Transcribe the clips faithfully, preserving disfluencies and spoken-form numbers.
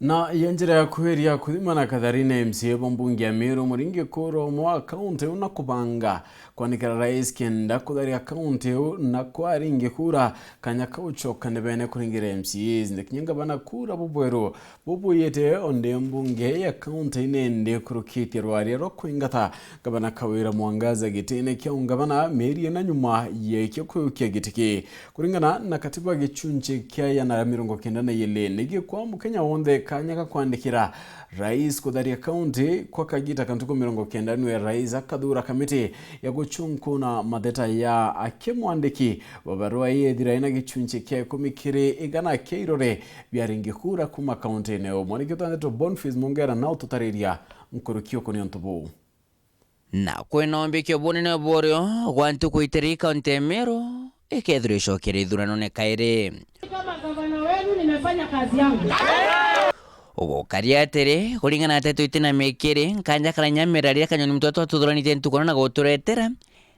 Na ya njira ya kwiria kuthima na Katharina M C A bo mbunge ya Meru Muringi Kuro mwa kaunti iu na kubanga kwandikira rais kenda kutharia kaunti iu na kwaringi kura kanya kau coka ndebene kuringira M C As. Ndekinya ngavana kura bubweru bubuyite onde mbunge ya kaunti ine ndi kurukitie rwaria rwa kwingata ngavana Kawira Mwangaza gitine kia ungavana mieri ina nyuma ya ikio kuyukia giti ki. Kuringana na katiba gichunchi kia igana ria mirongo kenda na iiri, ni gikwa mukenya wonthe kanya ga kwandikira rais kutharia kaunti kwa kagita ka ntuku mirongo kenda, niwe rais akathura kamiti ya guchunkuna matheta ya akimwandiki wa barua ii ethira ina gichunchi kia ikumi kiri igana kia irore biaringi kura kuma kaunti-ini. Mwaniki utandeto Boniface Mongera na ututariria nkuruki ukuni untu buu. Na kwina umbikio bunene bwa urio gwa ntuku itiri kaunti ya Meru ikethirwa icokere ithuranone kairi. Kama gavana wenu, nimefanya kazi yangu. Ugukari atiri, kuringana na teto itina mikiri, nkanja karanya mirari ya kanyoni mutwe twatuthuranitie ntuku na guturetera,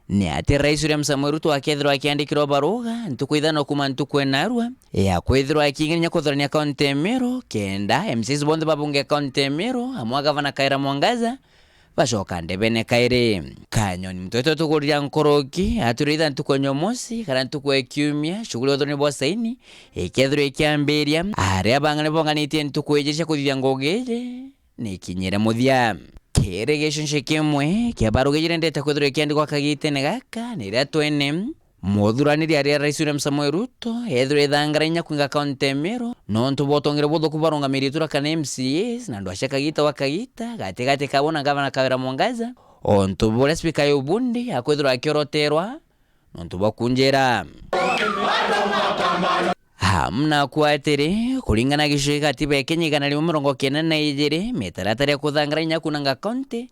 ni ati Rais William Samoei Ruto akethirwa akiandikirwa baruga ntuku ithano kuma ntuku enarua ya kwithirwa akiingirania kuthurania kaunti ya Meru, kenda M C As bonthe ba bunge ya kaunti ya Meru, amwe a gavana Kawira Mwangaza, bacoka ndebene kairi. Kanyoni mutwe twatukuria nkoroki, aturitha ntuku ya Jumamosi kana ntuku ya Kiumia, shughuli ya uthurani bwa saini ikethirwa ikiambiria, aria bang'ane bonganitie ntuku iji cia kuthithia ngugi iji ni ikinyire muthia. Kiri gicunci kimwe kia baruga iji irendete kwithirwa ikiandikwa kagitene gaka, ni ria twene, muthuraniri aria Rais William Samoei Ruto ethirwa ithangara inya kwinga kaunti ya Meru, nontu bwa utongere buthuku bwa arungamiri itura kana M C As, na ndwasha kagita gwa kagita, gatigati kabo na gavana Kawira Mwangaza, ontu buria spika ya ubundi akwithirwa akioroterwa, nontu bwa kunjira. Amna ku atiri, kuringana na gicunci kia katiba ya Kenya igana rimwe mirongo kenda na ijiri, mitaratara ya kuthangara inya kunanga kaunti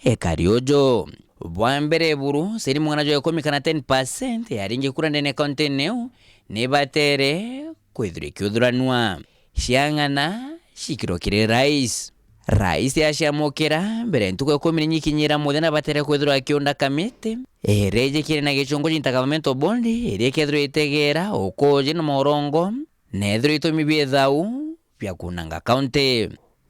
ikari uju. Bwa mbere buru, siri mung'ana jwa ikumi kana ten percent yaringi kura ndene ya kaunti-ini iu, ni batere kwithirwa ikiuthuranua. Ciang'ana cikirwe kiri rais. Rais aciamukira mbere ntuku ya ikumi na inya ikinyira muthenya batere kwithirwa akiunda kamiti iria ijikire na gichungu jinta governmental body iria ikethirwa itegera ukuji na morongo na ethirwa itumi biethau bia kunanga kaunti.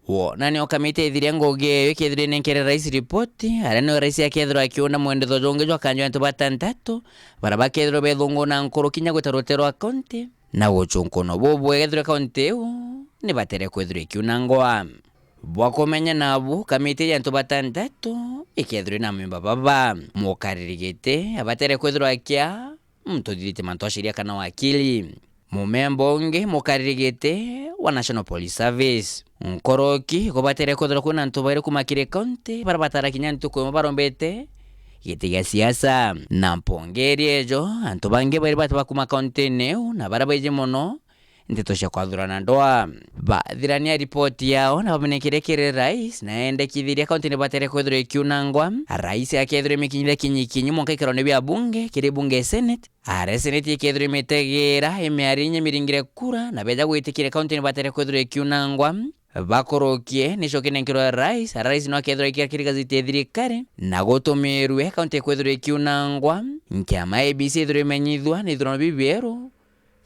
Wona nio kamiti ithiria ngugi eyo ikethirwa inenkere rais ripoti, aria nio rais akethirwa akiunda mwendetho jungi jwa kanjwa antu batantatu baria bakethirwa bethunguna nkuru kinya gwita rutere rwa kaunti. Na guchunkuna bubwega ethirwa kaunti iu ni batere kwithirwa ikiunangwa. Bwa kumenya nabu, kamiti ya antu batantatu ikethirwa ina memba baba, mukariri giti abatere kwithirwa akia muntu uthithite mantu a sheria kana wakili, mumemba ungi mukariri giti wa National Police Service. Nkoroki kubatere kwithirwa kwina antu bairi kuma kiri kaunti baria batara kinya ntuku imwe barombete giti gia siasa. Na mpongeri ejo, antu bangi bairi bati ba kuma kaunti-ini iu na baria baiji mono nteto cia kwathurana ndwaa. Bathirania ripoti yao na bamenekeria kiri rais, na endekithiria kaunti ni batere kwithirwa ikiunangwa. Rais akethirwa imikinyithia kinyikinyi mwanka ikarone bia bunge kiri bunge ya senate. Aria senate ikethirwa imitegera imiaria inya miringire kura, na beja gwitikiria kaunti ni batere kwithirwa ikiunangwa. Bakurukie nicoke nenkerwe rais, rais no akethirwa ikira kiri gazeti ya thirikari, na gutumirwe kaunti ikwithirwa ikiunangwa. Nkiama A B C ithirwa imenyithua ni ithurano bibieru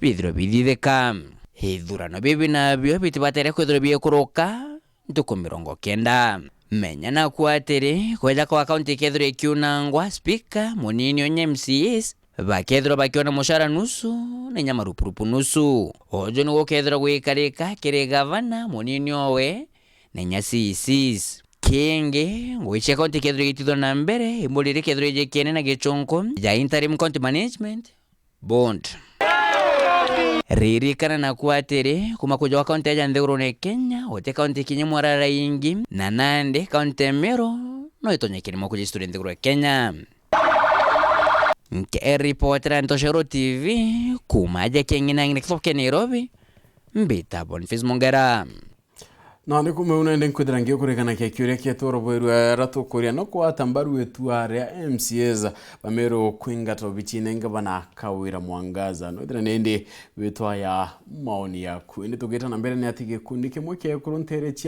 bithirwe bithithika. Ithurano bibi nabio bitibatere kwithirwa biikuruka ntuku mirongo kenda. Menya naku atiri, kweja kwa kaunti ikethirwa ikiunangwa, spika, munini onye M C As bakethirwa bakiona mucara nusu, na inya marupurupu nusu. Uju niguo ukethirwa gwikarika kiri gavana, munini owe, na inya C Cs. Kingi, ngugi cia kaunti ikethirwa igitithwa na mbere, imburi rikethirwa ijikiene na gichunku ja Interim County Management Board. Ririkana naku atiri, kuma kuja gwa kaunti aja nthigurune Kenya, guti kaunti kinya mwarara ingi, na nandi kaunti ya Meru no itonye kirimo kuja histori nthiguru ya Kenya. Nkiripotera Ntoshero T V, kuma aja King'inang'ina kithoke Nairobi, mbita Boniface Mongera. Nandi kuma u nende nkwithira ngiukurikana kia kiuria kietu oroboirwe aria tukuria no kwata mbaru itua ria M C As ba Meru kwingata obicine ngavana Kawira Mwangaza. Nwithira nindi witwa ya maoni yaku. Indi tugita na mbere ni ati gikundi kimwe kia ekuru ntere cia